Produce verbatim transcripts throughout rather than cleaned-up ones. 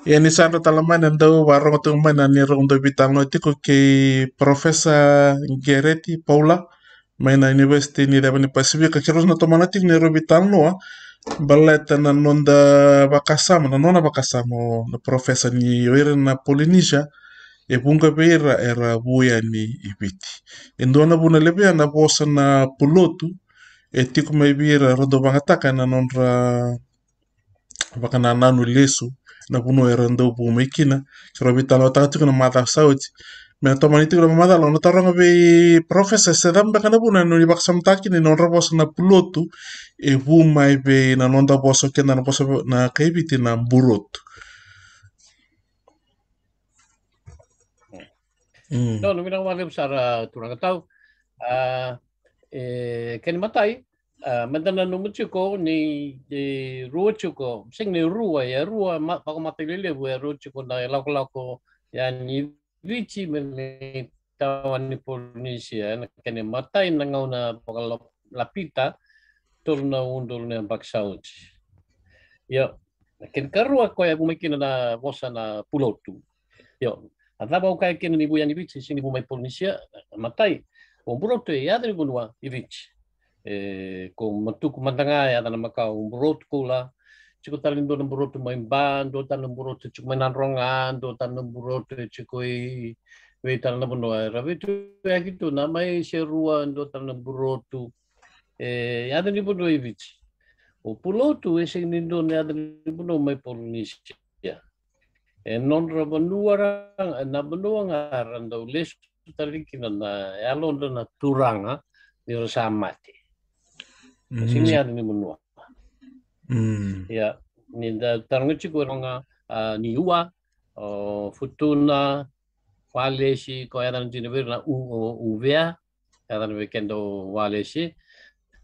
Ia ni sa dra tala mai na dau varogo tiko mai na ni rogo dau vitalanoa tiko kei Professor Gereti Paula mai na University ni Ceva ni Pasifika. Keirau na tomana tiko ni rogo vitalanoa baleta na noda vakasama, na nona vakasama o na professor ni o ira na Polynesia e vuqa vei ira era vu yani i Viti. E dua na vuna levu ya na vosa na pulotu e tiko mai vei ira era dau vagataka na nodra vakanananu lesu na vanua era dau vu mai kina. Keirau vitalanoataka tiko na macawa sa oti. Me na tomani tiko na macala, au na taroga vei Professor se cava beka na vuna e noni vakasamataka kina ni nodra vosa na pulotu e vu mai vei na noda vosa o keda na vosa na kai Viti na burotu. Mm. Io, na vinaka vakalevu sara turaga tau. A, e, kena imatai, a, meda nanuma tiko ni, e, rua tiko, sega ni rua, e rua ma, vakamatailalai levu, e rua tiko na ilakolako yani Viti me, me tawa ni Polynesia, na kena imatai na gauna vakalapita, tolu na udolu na yabaki sa oti. Io, na kena ikarua koya e vu mai kina na vosa na pulotu. Io, a cava au kaya kina ni vu yani Viti, sega ni vu mai Polynesia, matai, o burotu e yaca ni vanua i Viti. E, ko Matuku mada ga e yaca na makawa o burotu koula. Tiko tale ni dua na burotu mai Ba, dua tale na burotu tiko mai Nadroga, dua tale na burotu e tiko i vei tale na vanua. Era veituyaki tu na mai Serua, dua tale na burotu. E, yaca ni vanua i Viti. O pulotu e sega ni dua na yaca ni vanua mai Polynesia. E nodra vanua ra, na vanua ga ra dau lesu tale kina na yalodra na turaga ni ra sa mate. Mm. Sega ni yaca ni vanua. Mm. Ia, ni da taroga tiko era ga, a, Niua, o Futuna, Walesi, ko yaca na dina vei ira na U, o Uvea, yaca na vei keda o Walesi,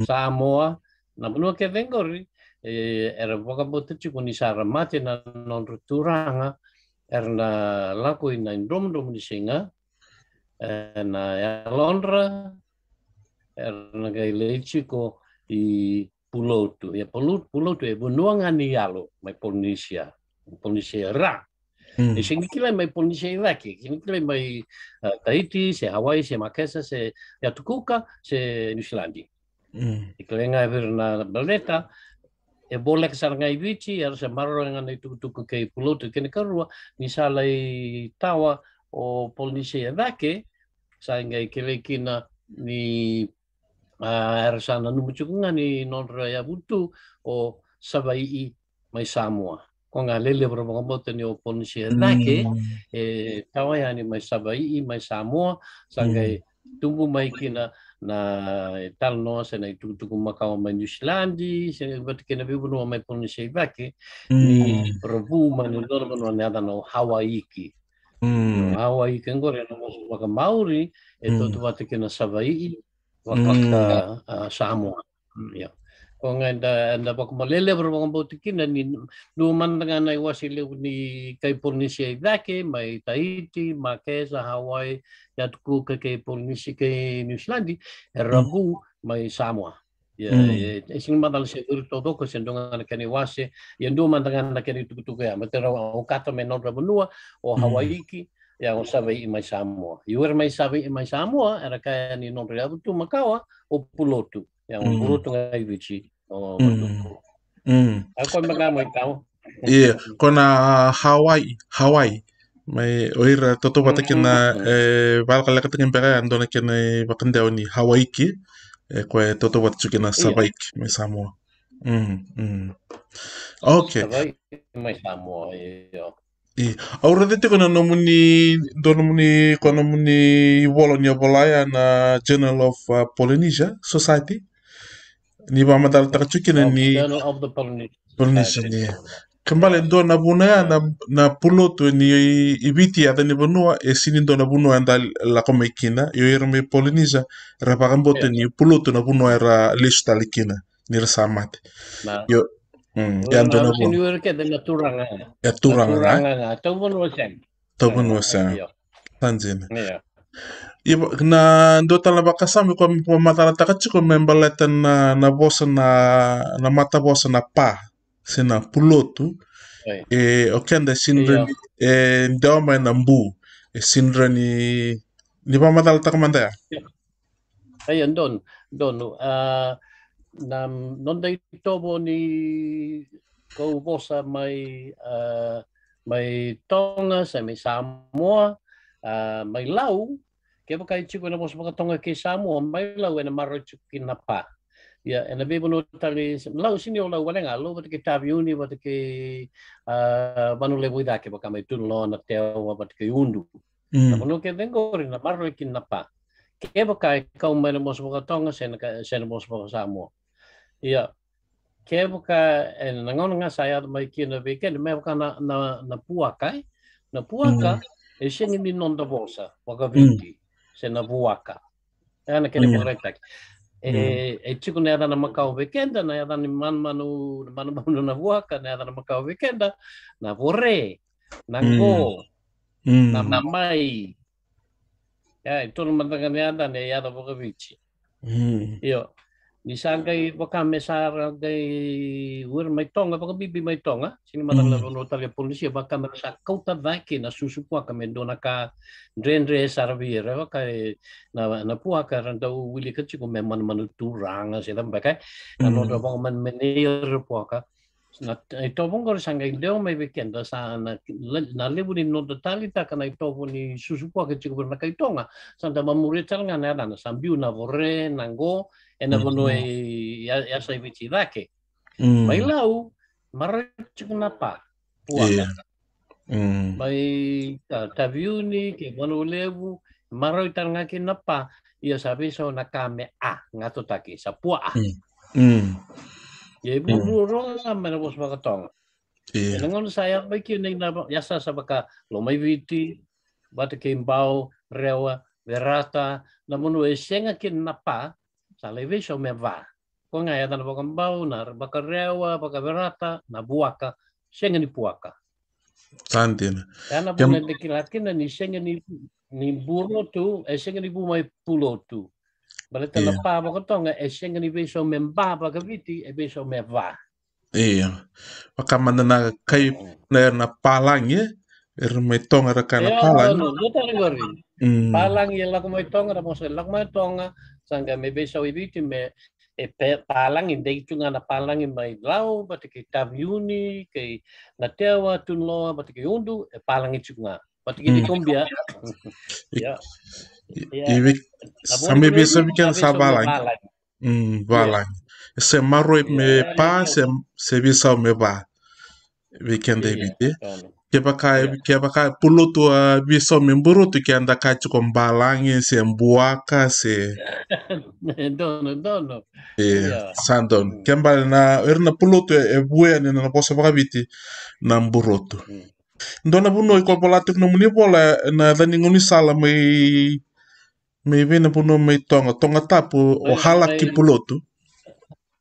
Samoa, na vanua kece qori, e, era vakabauta tiko ni sa ra mate na nodra turaga, era na lako i na idromodromo ni siga, e, na yalodra, era na qai lai tiko i pulotu. Ia pulotu, pulotu e vanua ga ni yalo mai Polynesia, Polynesia ra. Mm. E sega ni kilai mai Polynesia i cake, sega ni kilai mai, a, Tahiti, se Hawaii, se Marquesas, se Yatu Kuka, se Niusiladi. Mm. E kilai ga vei ira na baleta, e voleka sara ga i Viti, era sa maroroya ga na itukutuku kei pulotu. Kena ikarua, ni sa lai tawa o Polynesia i cake, sa qai kilai kina ni, a, era sa nanuma tiko ga ni nodra yavutu o Savai'i mai Samoa. Ko ga lelevu ra vakabauta ni o Polynesia i cake, mm, e tawa yani mai Savai'i mai Samoa, sa, mm, qai tubu mai kina na italanoa se na itukutuku makawa mai Niusiladi, se vata kei na veivanua mai Polynesia i cake, mm, ni ra vu mai na dua na vanua na yacana o Hawaiki. Mm. Hawaiki qori ena vosa vakaMaori, e, mm, tautauvata kei na Savai'i, vaka, mm, a, Samoa. Mm, ia. Ko ga eda, eda vakamalelevu ra vakabauta kina ni dua mada ga na iwase levu ni kai Polynesia i cake, mai Tahiti, Marquesas, Hawaii, Yatu Kuka kei Polynesia kei Niusiladi, era, mm, vu mai Samoa. Ia, mm, e, e sega ni macala se vei ira taucoko se dua ga na kena iwase, ia dua mada ga na kena itukutuku ya. Baleta ra okata mai nodra vanua o, mm, Hawaiki, ia o Savai'i mai Samoa. Ia o ira mai Savai'i mai Samoa, era kaya ni nodra yavutu makawa o pulotu. Ia o, mm, burotu ga i Viti, o, mm, Matuku. Mm. A koya me ga mai tau. Ia, ko na Hawaii, Hawaii. Mai o ira tautauvata kina, mm, e vakalekalekataki beka ya dua na kena ivakadewa ni Hawaiki. E koya e tautauvata tiko kina, ia, Savai'i mai Samoa. Mm, mm. Okay. Savai'i mai Samoa, io. I, au raica tiko na nomuni, dua nomuni, ko nomuni ivola ni a vola ya na Journal of, uh, Polynesia Society. Ni vakamatatataka tiko kina, of, ni Journal of the Polynesia, Polynesia Society, ni. Kena ibalebale dua na vuna ya, na, na pulotu ni i, i Viti, yaca ni vanua, e sega ni dua na vanua eda lako mai kina, ia o ira mai Polynesia ra vakabauta, yeah, ni pulotu na vanua era lesu tale kina ni ra sa mate. Na. Io. Mm, o ira, ya dua na vuna. Ni o ira kece na turaga. E turaga, na turaga ga. Tauvanua sega. Tauvanua sega. Io. Sa dina. Io. Ia, na dua tale na vakasama koya me vakamacalataka tiko me baleta na, na vosa na, na matavosa na pa se na pulotu. E, o keda e sega ni rawa ni, e, dewa mai na bu. E sega ni rawa ni, ni vakamacalataka mada ya. Ia, donu, donu. A, na noda itovo ni kauvosa mai, a, mai Toga se mai Samoa, a, mai Lau, kevaka e tiko ena vosa vakaToga kei Samoa, mai Lau ena maroroi tiko kina na pa. Ia, ena veivanua tale, Lau sega ni o Lau wale ga, Lau vata kei Taveuni, vata kei, a, Vanua Levu i cake, vaka mai Tunuloa, Natewa, vata kei Udu. Na vanua kece qori na maroroi kina na pa. Kevaka e kau mai na vosa vakaToga se na ka, se na vosa vakaSamoa. Ia, kevaka, e, na gauna ga sa yaco mai kina vei keda, me vaka na, na, na puaka, e? Na puaka, e sega ni noda vosa vakaViti, se na vuaka. E, na kena vakaraitaki. E, e tiko na yacana makawa vei keda, na yacana ni manumanu, na manumanu na vuaka, na yacana makawa vei keda, na vore, na qo, na mai. Ia, e tolu mada ga na yacana e yaco vakaViti. Io. Ni sa qai vaka me sa ra qai, o ira mai Toga, vakabibi mai Toga, sega ni mada na vanua tale e Polinisia, vaka me ra sa kauta cake na susu puaka me dua na ka dredre sara vei ira, vaka e na, na puaka era dau wilika tiko me manumanu turaga se cava beka, e. Na nodra vakamanumanu ira puaka. Na, na itovo qori sa qai dewa mai vei keda, sa na, na levu ni noda taleitaka na itovo ni susu puaka e tiko vei ira na kai Toga, sa da vamuria tale ga na yacana, sa biu na vore, na qo, ena vanua e, e, e yasa i Viti cake. Mai Lau, maroroi tiko na pa, puaka. Mai, a, Taveuni kei Vanua Levu, maroroi tale ga kina na pa, ia sa veisau na ka me a, gatotaki, sa pua a. Ia e vuavuaroa ga mai na vosa vakaToga. Ena gauna sa yaco mai kina na yasayasa vaka Lomaiviti, vata kei Bau, Rewa, Verata, na vanua e sega kina na pa, sa lai veisau me va. Ko ga e yacana vakaBau, na vakaRewa, vakaVerata, na vuaka, sega ni puaka. Sa dina. Ia na vuna eda kila kina ni sega ni, ni burotu, e sega ni vu mai pulotu. Baleta na pa vakaToga, e sega ni veisau me ba vakaViti, e veisau me va. Io. Vaka mada na kai na, na palagi, e? Era mai Toga era kaya na palagi. Palagi e lako mai Toga, na vosa e lako mai Toga, sa qai me veisau i Viti me, e, palagi, dei tu ga na palagi mai Lau, vata kei Taveuni, kei Natewa, Tunuloa, vata kei Udu, e palagi tu ga. Vata kei Nikobia. Ia. Sa me veisau vei keda sa valagi. Valagi. Se maroroi me pa, se, se veisau me va. Vei keda e Viti. Kevaka, kevaka pulotu a veisau me burotu, keda kaya tiko balagi, se buaka, se. Donu, donu. Sa donu. Kena ibalebale na, era na pulotu e, e vu yani na vosa vakaViti na burotu. Dua na vanua iko vola tiko nomuni vola, na yaca ni gaunisala mai, mai vei na vanua mai Toga, Tongatapu, o Halakipulotu.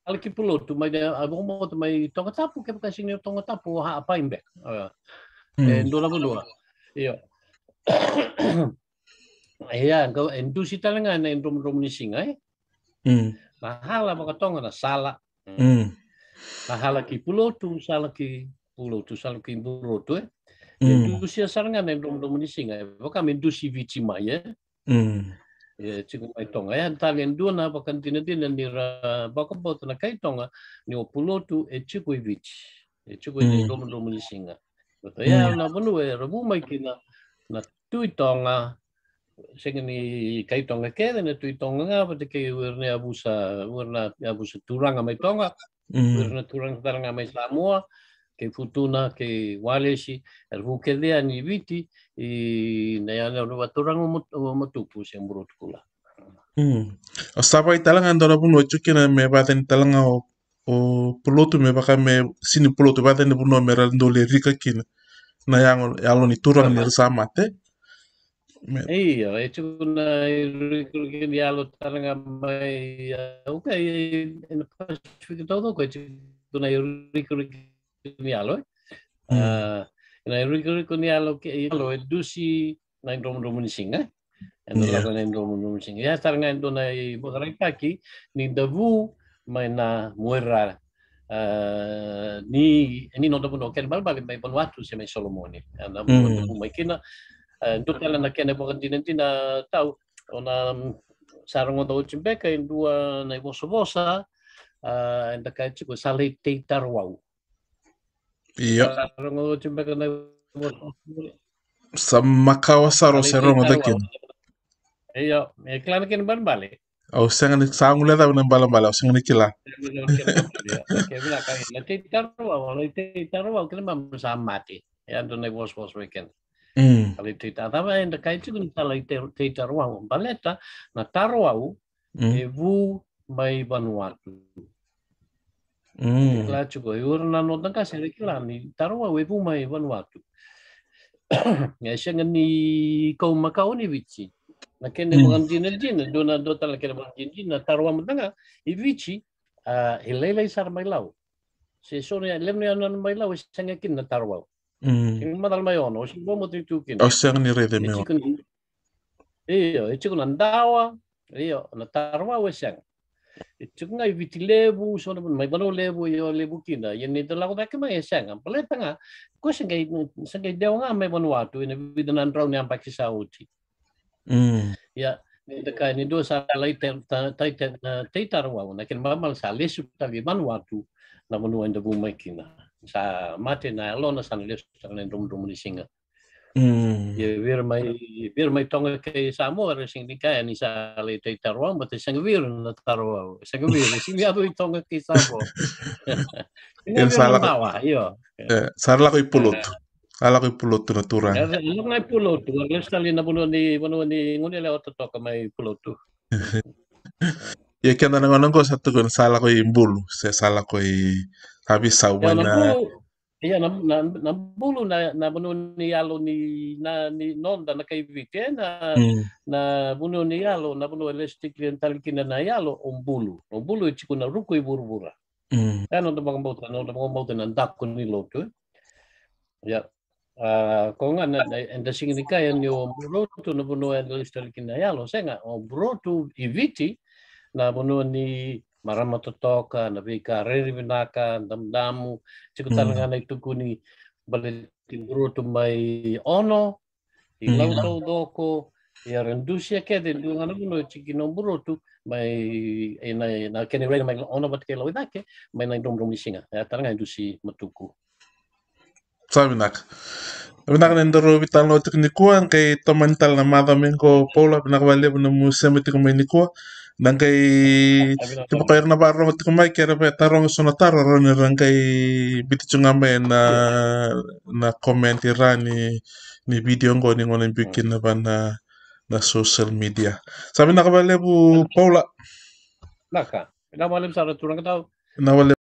Halakipulotu, mai, a, vakamoto mai Tongatapu, kevaka sega ni o Tongatapu, o Hapai beka. E dua na vanua. Io. Ia, e dusi tale ga na idromudromu ni siga, e? Na hala vakaToga na sala. Na Halakipulotu, Salakipulotu, Salakiburotu, e? E dusia sara ga na idromudromu ni siga, e vaka me dusi Viti mai, e? E tiko mai Toga. E tale e dua na vakadinadina ni ra vakabauta na kai Toga ni o pulotu e tiko i Viti. E tiko ena idromudromu ni siga. Baleta ia na vanua era vu mai kina na Tui Toga, sega ni kai Toga kece, na Tui Toga ga, vata kei o ira na yavusa, o ira na yavusa turaga mai Toga, o ira na turaga tale ga mai Samoa, kei Futuna, kei Walesi, era vu kece yani i Viti, ina yanuyanu vakaturaga o Matuku se Burotukula. O Savai'i tale ga e dua na vanua e tiko kina me vakayacani tale ga o, o pulotu, me vaka me sega ni pulotu, vakayacani vanua me ra dau lai rika kina na yago, yalo ni turaga ni ra sa mate. Io, e tiko na irikoriko ni yalo tale ga mai, a, okay, e, ena Pasifika taucoko e tiko na irikoriko ni yalo, e. A, na irikoriko ni yalo, ke, yalo e dusi na idromudromu ni siga, e. Ena lako na idromudromu ni siga. Ia tale ga e dua na ivakaraitaki ni da vu mai na muaira A, ni, ni noda vanua kena ibalebale mai Vanuatu se mai Solomoni. A, na vanua da vu mai kina. A, dua tale na kena ivakadinadina tau, o na, mm, sa rogoca oti beka e dua na ivosavosa, a, eda kaya tiko sa lai tei tarawau. Io. Sa rogoca oti beka na ivosavosa. Sa makawa sara o se rogoca kina. Io, e kila na kena ibalebale. Au sega ni, sa guilecavi na ibalebale, au sega ni kila. Kevaka na tei tarawau, na tei tarawau, kena ibalebale sa mate. E a dua na ivosavosa vei keda. Mm. Sa lai tei tarawau, eda kaya tiko ni sa lai tei, tei tarawau. Baleta na tarawau, mm, e vu mai Vanuatu. Mm. Kila tiko, e ura na noda qase era kila ni tarawau e vu mai Vanuatu. E sega ni kau makawa ni Viti. Na kena, mm, ivakadinadina, dua na, dua tale na kena ivakadinadina, na tarawau mada ga i Viti, a, e lailai sara mai Lau. Se so na, levu na yanuyanu mai Lau, e sega kina na tarawau. Mm. Sega ni macala mai Ono, o sega ni vakamotoi tu kina. O sega ni raica mai Ono. Io, e tiko na dawa, io, na tarawau e sega. E tiko ga i Viti Levu, so na mai Vanua Levu, io, levu kina. Ia ni da lako cake mai e sega. Baleta ga, ko se qai, se qai dewa ga mai Vanuatu, ena vica na drau ni yabaki sa oti. Mm. Ia, ni da kaya ni dua sa lai te, ta, tai te, na, tei tarawau, na kena ibalebale sa lesu tale i Vanuatu, na vanua eda vu mai kina. Sa mate na yalona, sa na lesu tale na idromudromu ni siga. Mm. Ia vei ira mai, vei ira mai Toga kei Samoa, era sega ni kaya ni sa lai tei tarawau, baleta sega vei ira na tarawau. Sega vei ira, sega ni yaco i Toga kei Samoa. Sega vei ira na dawa, io. E, sa ra lako i Pulotu. A lako i Pulotu na turaga. E, lako ga i Pulotu, a lesu tale na vanua ni, vanua ni gone yalewa totoka mai Pulotu. Ia keda na gauna qo sa tukuni sa lako i Bulu, se sa lako i, sa veisau mai na Bulu. Ia na, na, na Bulu na, na vanua ni yalo ni, na, ni noda na kai Viti, e, na, mm, na vanua ni yalo, na vanua e lesu tiko tale kina na yalo, o Bulu. O Bulu e tiko na ruku i vuravura. Mm. E noda vakabauta, noda vakabauta na daku ni lotu, e. Ia. A, ko ga na, na, eda sega ni kaya ni o Burotu na vanua eda lesu tale kina na yalo, sega, o Burotu i Viti, na vanua ni marama totoka, na veika rairai vinaka, damudamu, tiko tale ga na itukuni, baleti Burotu mai Ono, i Lau taucoko, ia ra dusia kece, dua ga na vanua e tiko kina o Burotu, mai, e na, na kena rai mai Ono vata kei Lau i cake, mai na idromudromu ni siga, e tale ga e dusi Matuku. Sa vinaka. Vinaka na daru veitalanoa tiko nikua, qai tomani tale na macawa mai qo Paula, vinaka vakalevu na nomu sema tiko mai nikua. Na qai, kevaka o ira na vakarorogo tiko mai, ke ra via taroga so na taro, rawa ni ra qai biuta tu ga mai na, na comment i ra ni, ni video qo ni gauna biu kina va na, na social media. Sa vinaka vakalevu Paula. Vinaka. Vinaka vakalevu sara turaga tau. Vinaka vakalevu.